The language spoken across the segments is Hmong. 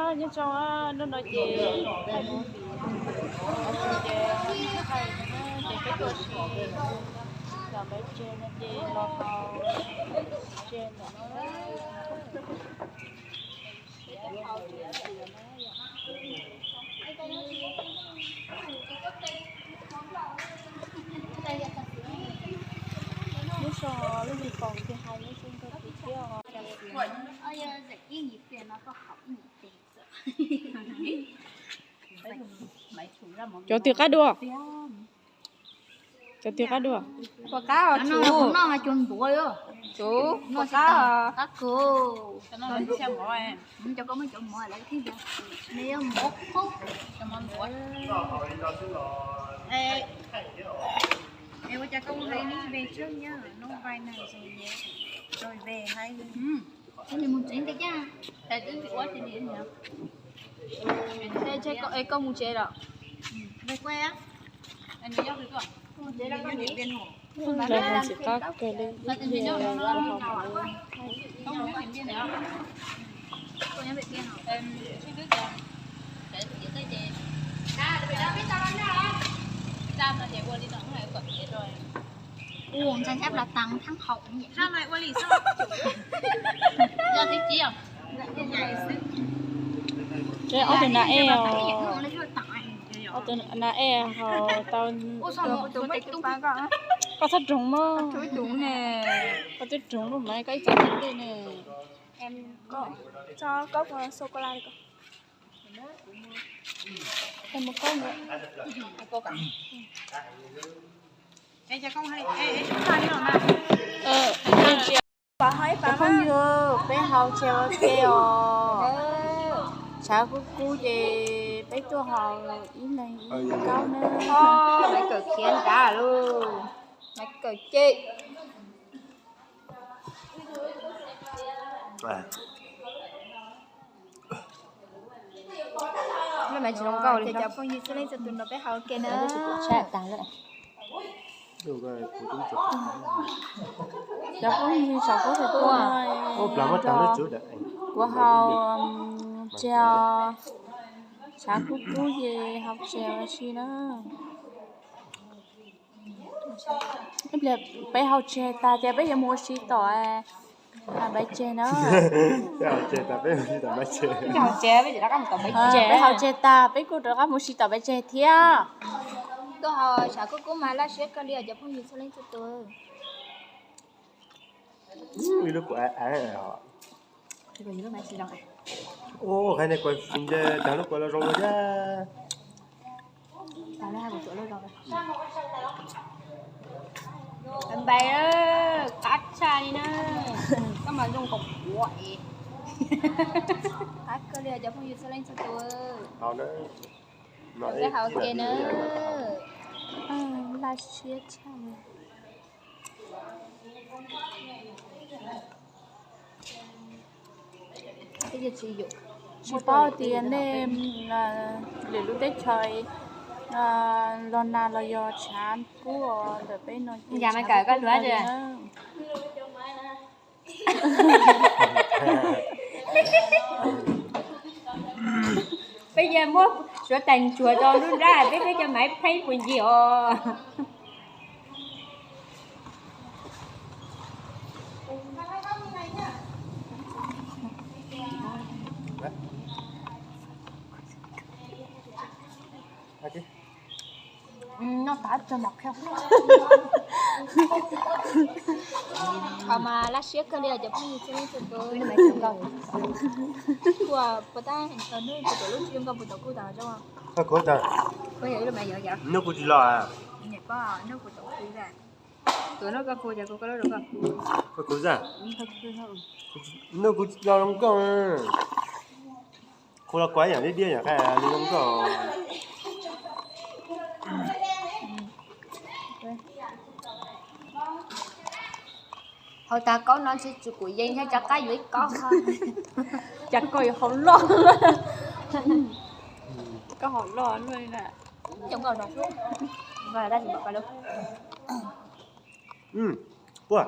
Nyob zoo, hnub no ces thaij movie, ces thaij no na, ces peb tuaj si, los peb tseg no ces los hauv tsev ntawm no na. Nyob zoo, lub me foos ces hais nyob zoo rau kuv thiab os. Cov twg qab dua? Cov twg qab dua? Puas qab os, tsum no mas cov ntuav. Tsum, puas qab? Qab kawg. Cov koj muaj cov mov lawv thiaj tias nws yuav mov qub. Es ua cas koj mus hais li ve tsob nyob no vai na, rồi về hais li. Mus tsev tiag tiag. Hais twb tsis ua tsis li. Koj mus tsev lawm? Lawv ho tsis qab kawg li, ib pliag kuv ho mus. Ua ntxhais xab las tas thab hau. Ces ob tug nas ej os, ob tug nas ej ho tau. Koj txhob roos mog, koj twb roos lub mas koj ib txwm ntej ne. Cov phooj ywg, peb hau tsev ua ke os. Tshav kub kub ces peb tuaj haus ib leeg ib nkaub na. Maiv Kawm khiav nrad lauj, Maiv Kawm cem. Lub mas tsis zoo nkauj li. Cov phooj ywg txhua leej txhua tus nrog peb haus ua ke na. Cov phooj ywg, tshav kub tshaj tuaj, kuv haus tsev, tshav kub kub ces haus tsev ua si na. Ib pliag peb haus tsev tag ces peb yuav mus ua si tom Npaiv Tseg na. Peb haus tsev tag peb kuj rov qab mus si tom Npaiv Tseg thiab. Tuaj haus tshav kub kub mas laj siab kawg li os cov phooj ywg txhua leej txhua tus. Ua qhov ne kuv tsis nco tag lub kuv los zoo thiab. Npaiv, qab tshaj li na. Koj mas zoo nkaus quav es. Qab kawg li cov phooj ywg txhua leej txhua tus. Peb haus ke na. Laj siab tshaj li. Tsis paub tias nej lwm lub teb chaws los nag los yog tshav kub ntawm peb no ces tshav kub kawg li na. Peb yeej muab suav tais ntsuag rau lub nrab peb, peb cov maiv pheeb puas ncig os. Noj tas tso mam qhia. Qhov mas laj siab kawg li os cov phooj ywg txhua leej txhua tus. Kuv puas tab hnub kuv tuav lub tsis zoo nkauj puas tau kuv tas zoo. Noj kuv tsis los. Noj kuv tau kuv tas. Koj kuv tsis los zoo nkauj. Kuv los kuv yam diab diab yam qai zoo nkauj. Haus tas kaub no ntshe tsis kuv yees thiab, rov qab yuav ib kaub. Cas koj yuav haus loj, koj haus loj luaj li na. Puas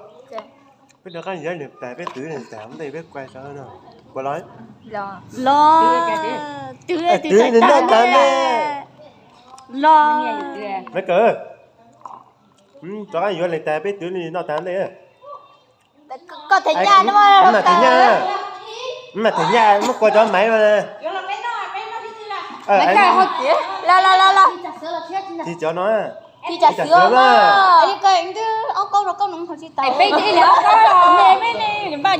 Peb rov qab yuav nws tas, peb twv nws tas ntej peb kuaj rau no. Puas los? Los. Twv nws noj tas ntej. Los. Maiv Kawm, rov qab yuav nws tas peb twv nws noj tas ntej. Koj them nyaj no. Mas them nyaj, mas them nyaj muab kua cov maiv mas. Los los los los. Tsis cov no. Tsis cov xwb mas. Twb ob kaub rau kaub no ho tsis tau. Peb tsis li ob kaub los. Mas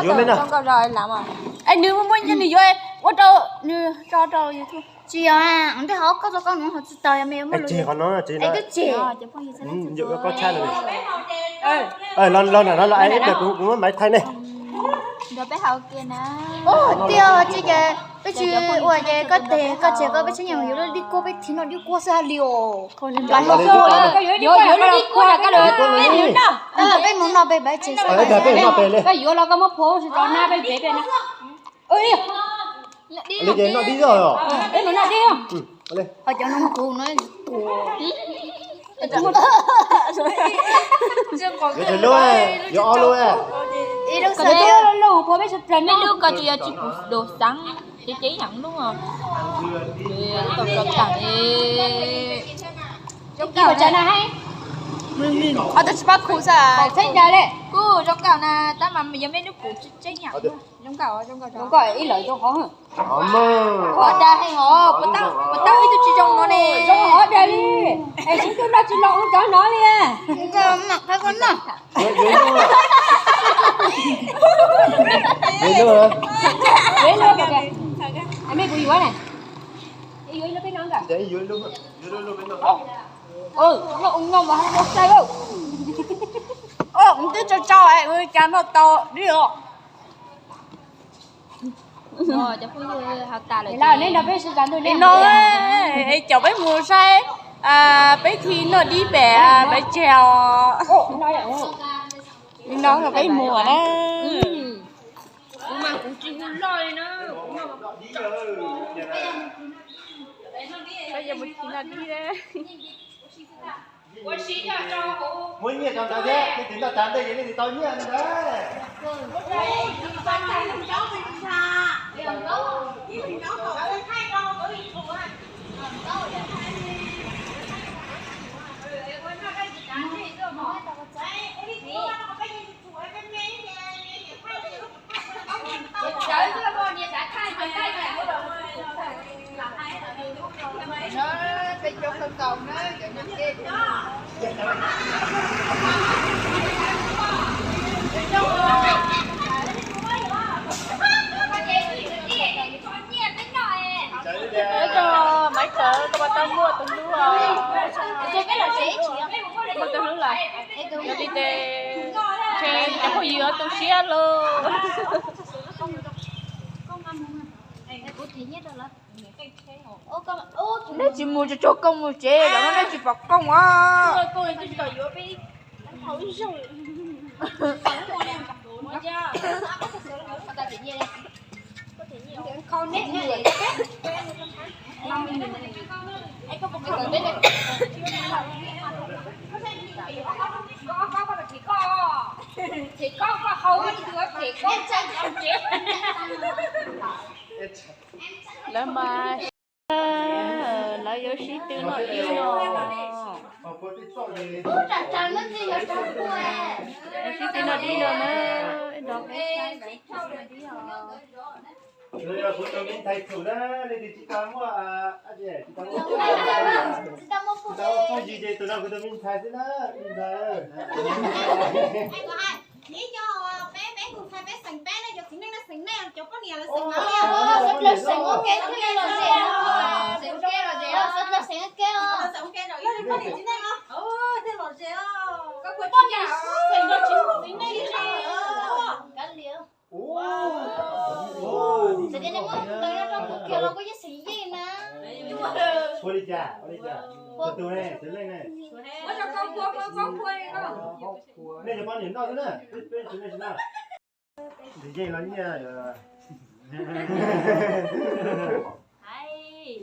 yuav me no. Es nws muaj nws yuav ua rau nws tso rau YouTube. Tsis yog, twb ob kaub rau kaub no ho tsis tau, yog me muaj lus. Tsis qhov no tsis no. Twb tsis. Yuav koj tshaj lawm. Los nram no los, kuv muab maiv thaij nej. Tiag tsis ces peb tsis ua ces koj tes koj tseg koj peb tshab nyiaj yuav lub dib kuab peb thiv noj dib kuab xwb hais li os. Yuav lub dib kuab, peb mus noj peb pab tseg. Koj yuav los koj muab phua tsis tau na peb pem pem na. Li ces noj dib os. Peb mus noj dib os. Ho cov no kuv no tus. Yuav tsawg lub, yuav ob lub. Ib lub xwb. Peb lub ko tsis yog tsis pus dos xav ces ces ib yam lub. Tau tso tas li. Zoo nkauj na. Ho tau tsis pab khu xwb. Txheeb dag li. Kuj zoo nkauj na, tab mas yog me nub pus tseeb yam. Zoo nkauj, zoo nkauj, zoo nkauj ib lawm zoo hov. Ua dag heev os, puas tau ib tug tsis zoo no ne? Zoo hov dag li. Es sib tw noj tsis los ua cov no li. Mej kuv yuav ne. Yuav ib lub peb noj nkawd. Lub ua no mas hais ua sai. Twb tsau tsau es ua cas noj tau dib os. Li no es cov peb mus saib peb thi noj dib pem peb tseg os. Li no peb mus na. Kuv mas kuv tsis hu loj li na. Peb yuav mus thi noj dib. Muab nyiaj rau ntawd thiab, leej twg noj tas ntej ces leej twg tau nyiaj ntawd. Peb cov maiv tawv koj puas tau muaj tus hlub os? Muaj tus hlub lawm. Yog li ces ntshe cov phooj ywg tu siab lauj. Neb tsis mus tsuag tsuag koj mus tsev, lawv no neb tsis pom koj os. Lawv mas, lawv yuav sib tw noj dib no. Sib tw noj dib no na, nrog peb saib dib os. Kuv tus me ntxhais txhum na, leej twg tsis tau muaj, tsis tau muaj, tsis tau muaj phooj ywg ces tus no kuv tus me ntxhais xwb na, me ntxhais. Neb cov peb, peb tus ntxhais peb xeem peb ne, cov txiv neej no xeem nej, cov poj niam lawv xeem no. Xeem ua ke thiaj li lom zem, xeem ua ke lom zem, xeem ua ke lom zem os. Yog li poj niam txiv neej no thiaj lom zem os. Koj puas tsis xeem cov txiv neej li os. Txawm tias nej muab ntawd rau kuv kiag los kuj yeej xeem yeej na. Ua li cas, ua li cas? Tus tus ne, txiv neej ne. Nej cov poj niam noj xwb na, peb txiv neej tsis noj. Ntxim yeej los nyiaj. Hais,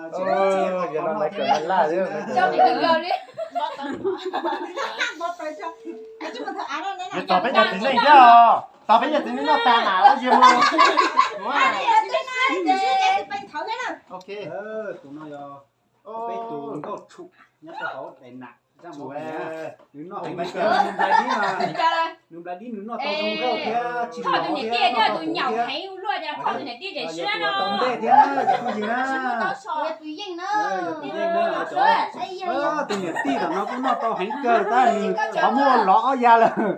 Yuav tos peb cov txiv neej thiab os. Tos peb cov txiv neej noj tas mas ua ziag mus. Ok. Peb tus nkauj tshum nyob rau hauv daim nam, nws noj heev, nws nplai dib, nws noj tau zoo nkauj thiab tsis lov thiab noj tau huv thiab. Tau ntej thiab cov phooj ywg na. Tus yeej na, tus niam tij tom no kuj noj tau heev kawg tab nws qhov muag lov ob ya lawm.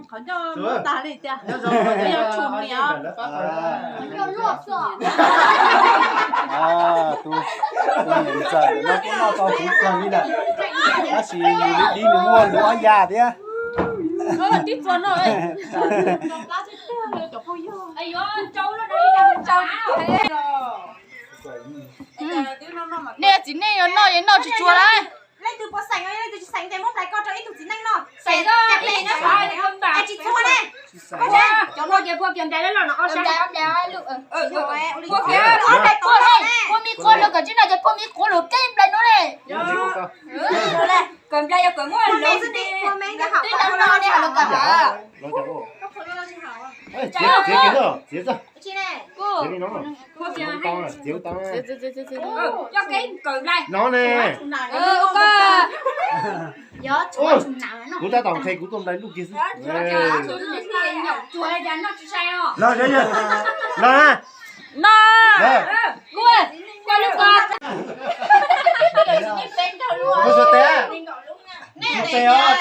Qhov ncauj muab tag li tiag, yog tshum niam. Tus niam ntxawm no kuj noj tau heev kawg li lawm, tab sis nws li dib nws muaj lov ob ya thiab. Nej txiv neej noj yeej noj tsis tsuag lawm. Leej twg puas xeem, leej twg tsis xeem ces muab nplais ko rau ib tug txiv neej noj. Xeem, tsis txhua ne. Cov no ces puas kiag nplais lawm no. Puas me quav luag kom tsis noj ces puas me quav luag kev nplais no ne. Kawm nplais yog kawm muab lov xwb, twb noj noj ne los kawm hawm. Cov kev kawm nplais no ne. Kuv tab tom nqhis kuv tuaj nplais lub kiag xwb. Los, los na. Kuv xuas tes,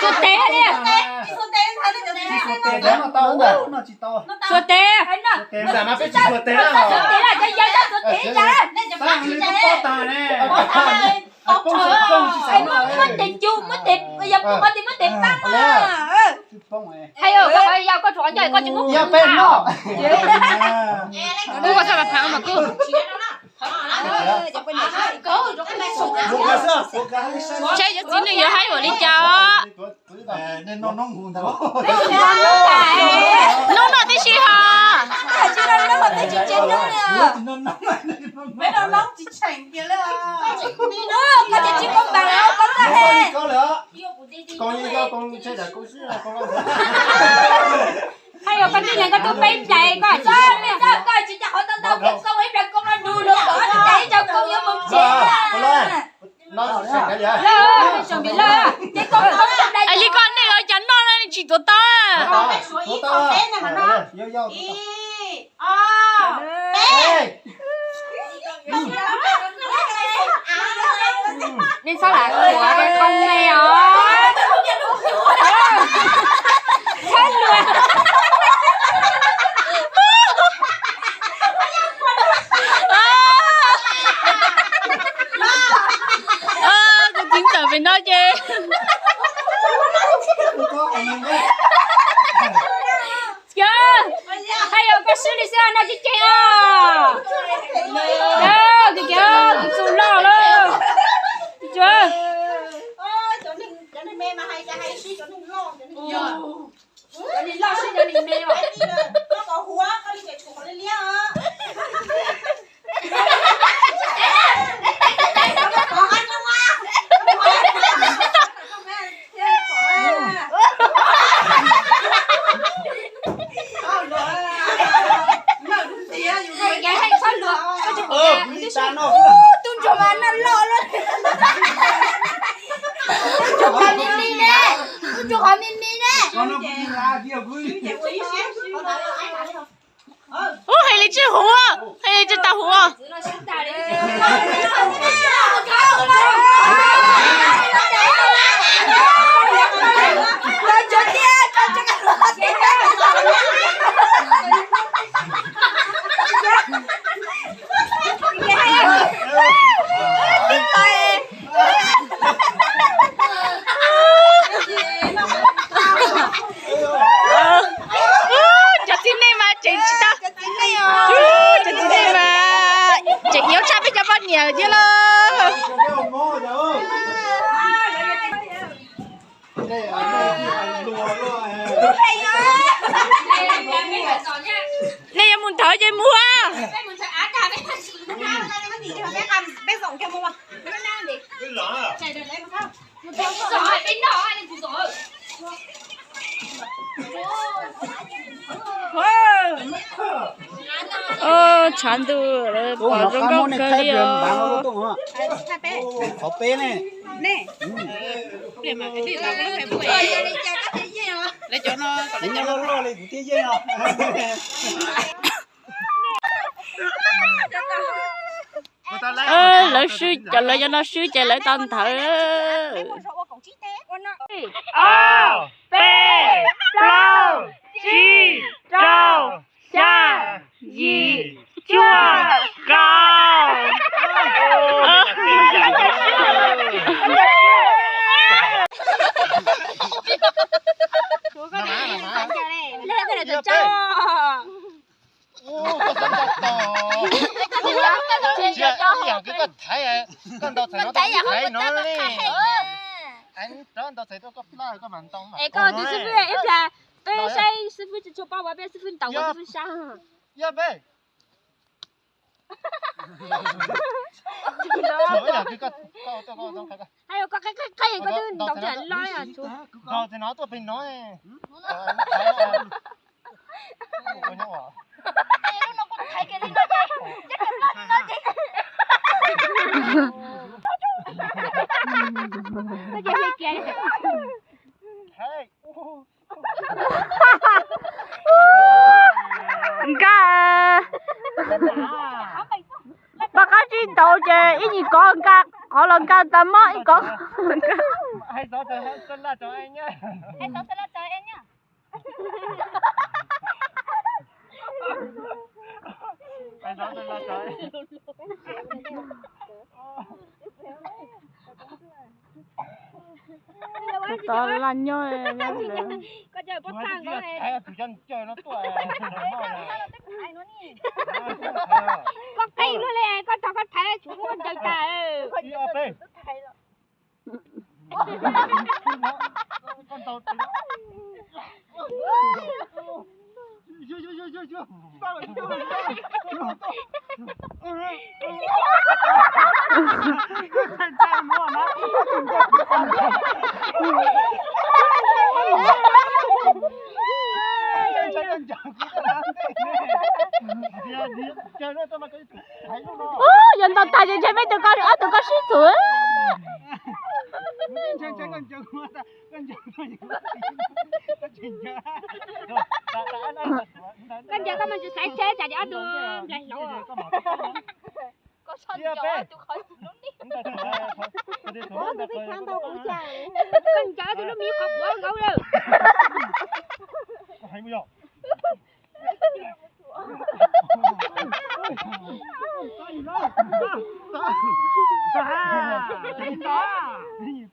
xuas tes os. Tsis xuas tes, tsis xuas tes, noj tau ntag, noj tsis tau. Xuas tes. Xuas tes mas peb tsis xuas tes na. Xuas tes, cov yawg xuas tes. Muab tes cug, muab tes, yog muab tes, muab tes pab. Hais yog koj qhov yau koj tsuas qhov ncauj koj tsis muab. Yog peb noj. Kuv koj txhob phav mas kuv. Saib cov txiv neej yuav haib ua li cas os. Noob noj tib si hos. Hais yog koj tij neeg koj twb peb nplais koj tsis tau koj tsis tau qhov tau tau peb koob ib nplais koob no nug nws kom tsis tau ib nplais koob yuav mus tsev. Li koj nej ua cas noj no tsis tuav tau. Nej txhob lam tuav koob nej os. Txhob luag. Kuv txiv ntawm pem no ces Hais yog koj swb li xwb no tsis cem os. Kws kiv tus txus loj lawm. Tub ntsuag mas noj loj lawm. Tub ntsuag qhov me me ne, tub ntsuag qhov me me ne. Ub, hais li tsis huv, hais li tsis tau huv. Cov txiv neej mas tseem tsis tau, cov txiv neej mas tseem yuav tshaj peb cov poj niam thiab lauj. Nej yuav mus nthawv ces mus. Tshav ntuj pom zoo nkauj kawg li os. Qhov peb ne. Lawv swb, cov lawv cov no swb ces lawv tau nthawv. Ob, peb, plaub, tsib, rau, xya, yim, cuaj, kaum. Ib yam li koj thaiv, koj ntaus txhais no, koj thaiv no li. Rov ntaus txhais tuaj koj plab koj mam ntaus mas. Es koj tus xib fwb ib pliag, peb saib xib fwb tsis tshua paub, peb xib fwb ntaus xib fwb sab. Yog peb. Hais yog koj qhib qhib qhib koj twb ntaus txhais no tuaj pem no. Nkag. Pab qab tsib ntaus ces ib nyuag kov nkag qhov los nkag tas mob ib kov. Tus tod laj nyob nyob lawm. Koj qeeb luaj li, koj tog koj thaiv tsuv muab ncaws tas. Yog ntaus tag ces ntshe peb tug ko ob tug ko sib txhuam. Koj ncaws koj mas tsis xaiv tseg tsam ces ob tug nplaig hlauv. Koj ncaws ob tug lub me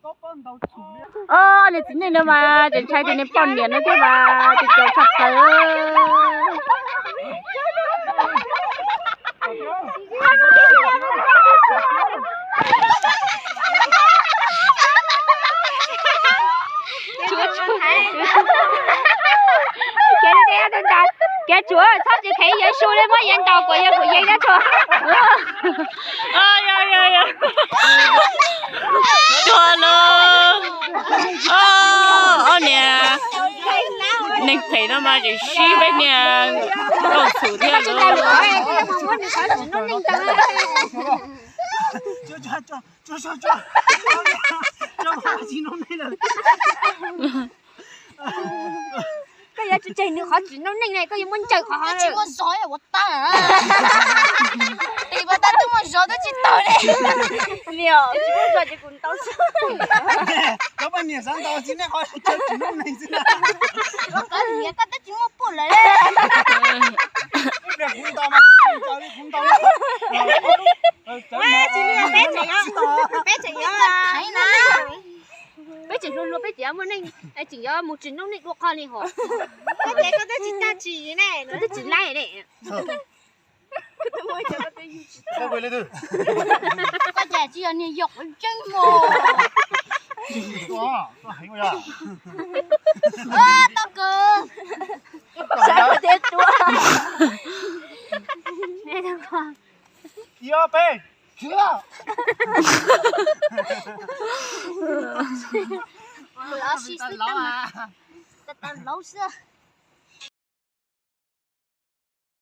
qhov quav nkaus lawm. Ob niag txiv neej no mas tseem ntshai tus niag poj niam no thiab mas tus caus tshaj plaws. Kev tshuav txhob tsis kheev Yexus li, muab yees ntaus kuas yog kuv yees dab tsi. Tuag lawm. Ob niag neeg phem no mas tseem sib peb niag kauj txhum thiab lawm. Koj yuav tsis tseg nws qhov tsis noob neej ne, koj yuav muab ncaws qhov tsis muaj zog ua tag. Tis pas tab twb muaj zog twb tsis tau li. Niam, tsis muaj zog ces kuv ntau xwb. Cov poj niam xav ntaus txiv neej qhov tsis noob neej xwb na. Koj niam koj twb tsis muaj poj lawm. Ib pliag kuv ntaus mas kuv tsis ntaus li, kuv ntaus li. Peb tseem yuav, peb tseem yuav, peb tseem hluas hluas peb tseem yuav muaj neej, tseem yuav mus tsis noob neej dua qhov li hos. Koj ces koj twb tsis tag tsis ne, koj twb tsis laib ne. Koj ces tsis yog niag yog qhov tseeb mos. Tau kawg. Sab tias tuaj. Ib ob peb, tsis laj. Lawv ob sib xwb, tau laub xwb.